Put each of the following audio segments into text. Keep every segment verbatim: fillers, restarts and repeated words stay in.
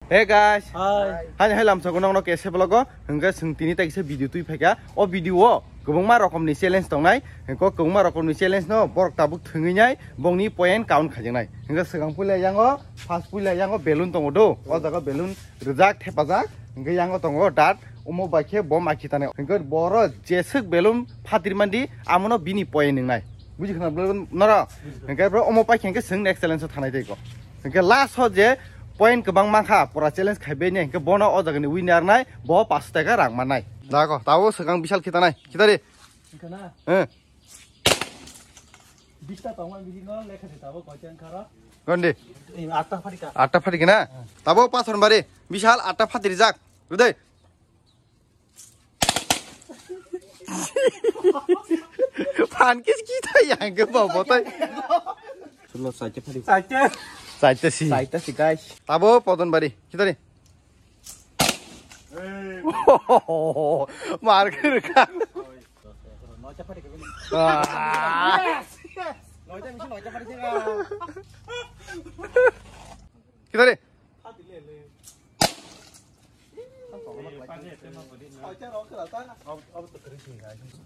Hey guys. Hi. Hai hai lamsa gunang no kese vlog o. Hingke sing tini tai kisa video twi phaika. O video o kwbangma rokom ni challenge tongnai. Hingko kwbangma rokom ni challenge no borok tabuk thwngwi nai bongni point count khaijaknai. Hingke swkang puila yango, first puila yango balloon tongo do. O jaga balloon rijak thepajak. Hingke yango tongo dart. Omo bai khe bo makhi tane. Hingke boro jeswk balloon phatir mandi amono bini point wngnai. Buji khna bro noro. Hingke bro omo pai khe hingke sing next challenge o thanai tei ko. Hingke last o je point kwbang mankha pura challenge khaibai ne hingke bono o jagani winner nai bo paanch taka rang mannai. Dago tabo swkang bisal khitanai. Khitari. Hingke na? Eh. Bista tongma bisingo lekha se tabo koiteng kharo. Gondi. Eh, atta pharika. Atta pharika na? Tabo pathor bari. Bisal atta phatrijak. Rudai. Phan kis kita yang ke bawa botai. Sulo saite phari. Saite. Saite si. Saite si guys. Tabo podon bari. Kita ni. Mar kir ka. Noita phari ka. Ah. Yes, yes. Noita misi noita phari ka. Kita ni.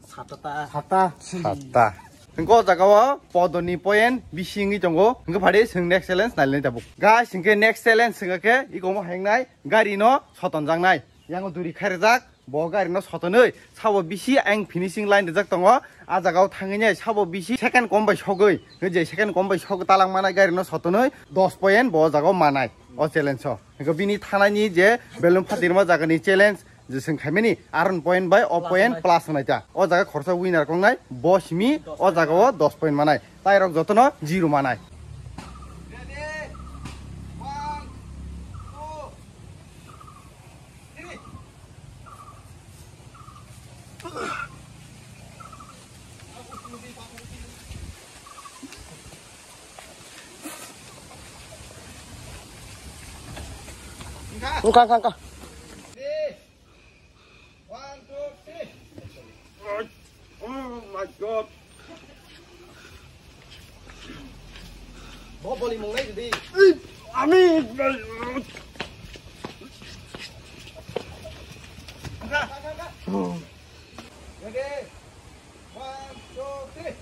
Sata. Sata. Hingke o jaga o podoni point bisingwi tongo. Hingke phadi sing next challenge nailai tabuk. Guys, hingke next challenge hingke khe ikomo hengnai gari no sotonjaknai. Yango duri khairjak. Bo gari no sotonwi sabo bisi ang finishing line rijak tongo. A jaga o thangwi nai sabo bisi second kom bai sogwi. Je second kom bai sogwi talang manai gari no sotonwi dos point bo jaga o manai. O challenge o. Hingke bini thanani je balloon phatirma jagani challenge je sing khaimani aron point bai o point plus wngnai ta. O jaga khorsa winner kongnai bo simi o jaga o dos point manai. Tai rok jotono zero manai. Engka, engka, engka. One, two, three. Oh my God. Bo boli mung nai di. Ami. Ready? One, two, three.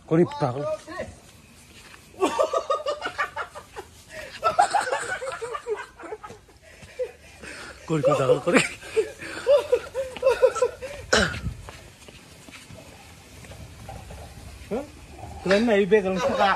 Kori puta. Kori puta kori. Klan na ibe klan saka.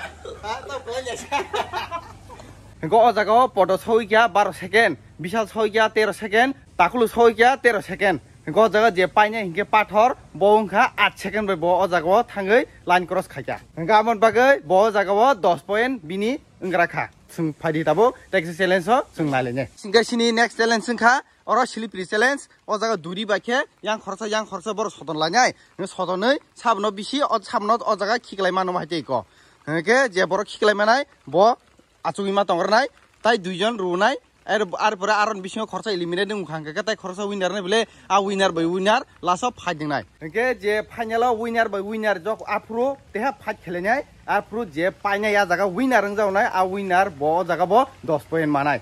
Hingke o jaga o podo soi kya baro second, bisal soi kya tero second, takulu soi kya tero second. Hingke o jaga je paina hingke pathor, bo wngkha aat second bai bo o jaga o thangwi line cross khaikha. Hingke amon bagwi bo o jaga o dos point bini wngkra kha. Chwng phaidi tabuk, teksi challenge o chwng nailainai. Hingke sini next challenge wngkha, oro slippery challenge, o jaga duri bai khe, yang khorsa, yang khorsa borok soton lainai. Sotonwi, sabno bisi, o sabno o jaga khiklai mano hai tei ko. Hingke je borok khiklai manai, bo achugwi ma tongranai, tai duijon runai, ar, ar pore aron bisingo khorsa eliminate wngkha hingke, tai khorsa winner nai bole, a winner bai winner, last o fight wngnai. Hingke je final o winner bai winner jok aphuru, teha fight khelainai, aphuru je painai a jaga winner wngjaonai, a winner bo o jaga bo dos point manai.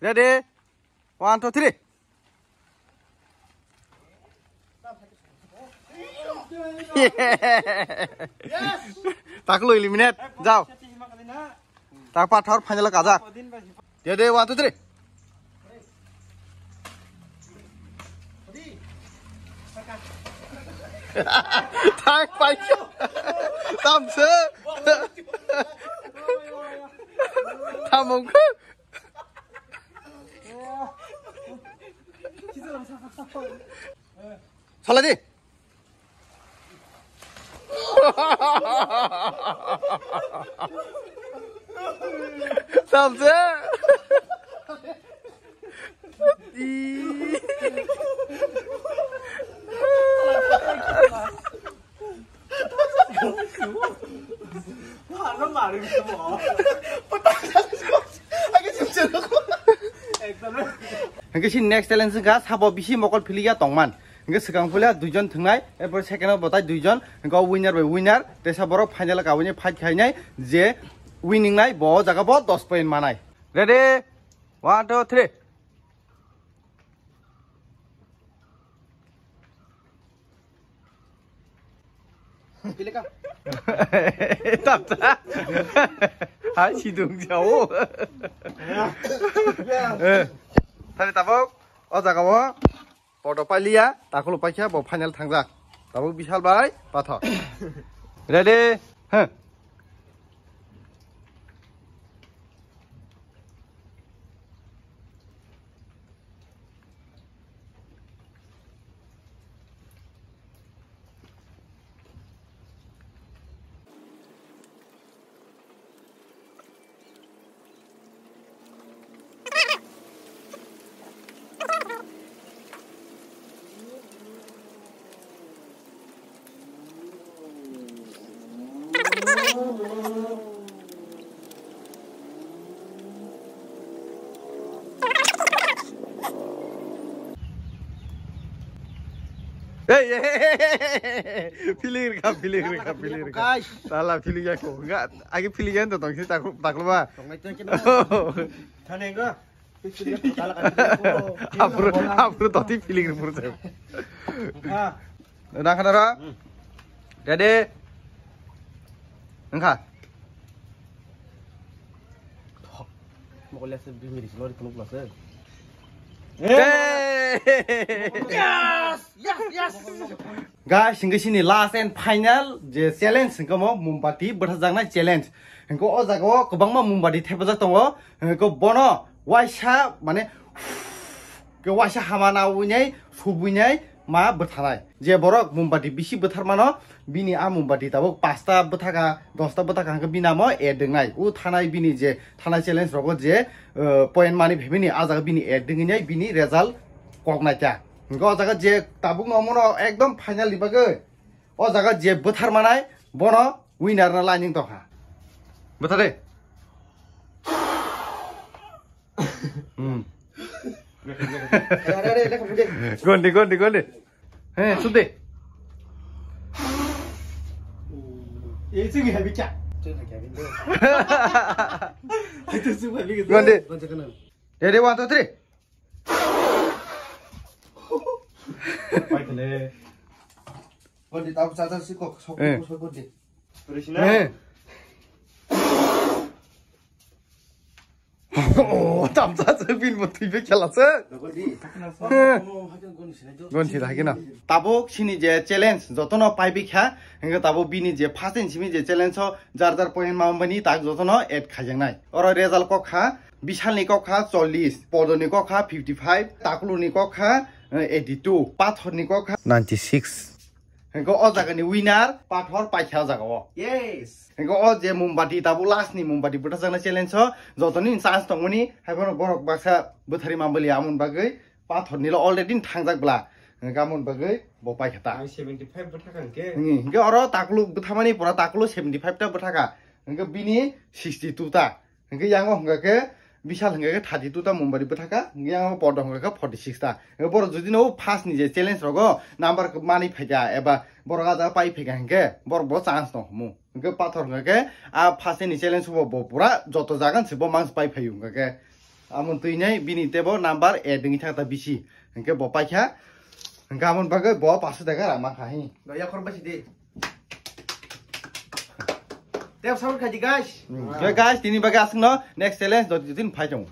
Ready? One, two, three. Takulu eliminate. Jao. Tak pathor final kajak. Ready? One, two, three. Thang paikha. Tamse. Tamungkha. Saladi. Tamse. Hingke si next challenge wngkha sabo bisi mokol philiya tongman. Hingke swkang philiya duijon thwngnai, erpor second o botai duijon, hingke o winner bai winner, tesa borok final o kabui fight khainai, je winning nai bo o jaga bo dos point manai. Ready? One, two, three. Tamsa. Hai sidung jao. Eh, tari tabuk o jaga o podo pailiya, takhulu paikha bo final thangjak. Tabuk Bishal bai Pathor. Ready? Huh. Hey, hey, hey, hey, hey. Feeling rikha, feeling rikha, feeling rikha. Guys. Tala feeling ya ko. Enggak, agi feeling ya tong si taklu taklu ba. Tong itu kena. Thane enggak. Apur, apur toti feeling ripur se. Ah. Udah kan, Ra? Hmm. Ready? Engkha. Mokol ya se bimiri se lori kunuk lase. Hey! Yes! Yes! Yes! Guys, hingke sini last and final je challenge hingke mo mombati bwtharjaknai challenge. Hingke o jaga o kwbangma mombati thepajak tongo. Hingke bono waisa mane ke waisa hama na winai subwinai ma bwtharnai. Je borok mombati bisi bwthar mano, bini a mombati tabuk pasta bwthaka, dosta bwthaka hingke bini amo ad wngnai. U thanai bini je thanai challenge rogo je, eh, point mani bini a jaga bini ad wngnai bini result kok nai kha. Hingke o jaga je tabuk no mono ekdom final ni bagwi o jaga je bwthar manai bono winner no lining tongkha. Bwthar de. Hmm. Gondi, gondi, gondi. He, sude. Ei, sigi habi kya? Itu semua bikin. Gondi. Ready, one, two, three. Fight le. Gondi, tahu caca sih kok sok Eh. Sok gondi. Prisina. Eh. Oh, tamsa se bin mo tui be khala se. Gondi. Gon si lagi na. Tabuk sini je challenge jotono pai bikha, hingke tabuk bini je first and simi je challenge o jar jar point ma bani tak jotono add khajaknai. Oro result kok kha, Bishalni kok kha chollish, Podoni kok kha fifty five, Takuluni kok kha, eh, eighty two, Pathorni kok kha ninety six. Hingke o jaga ni winner Pathor paikha o jaga o. Yes. Hingke o je mombati tabuk last ni mombati bwtharjaknai challenge o jotoni chance tongmani, haiphano borok baksa bwthari mambali amon bagwi Pathor nilo already thangjak bla. Hingke amon bagwi bo paikha ta. Ang seventy five bwthaka hingke. Hingke oro Takulu bwthamani pura Takulu seventy five ta bwthaka. Hingke bini sixty two ta. Hingke yango hingka khe Bishal hingka khe thirty two ta mombari bwthaka, hingke yango Podo hingka khe forty six ta. Hingke borok jodi no first ni je challenge rogo number manwi phaikha eba borok ah jaga pai phaikha hingke borok bo chance no humu. Hingke Pathor hingka khe a first ni challenge bo, bo pura joto jagan se bo mangsa pai phaio hingka khe. Amon twi nai bini tebo number add wngwi thak ta bisi. Hingke bo paikha. Hingke amon bagwi bo paso taka rang mankha hi. Yakhor basi de. Tep support khaidi guys. Hmm. Guys, tini bagwi aswkno next challenge doti tin phai tongo.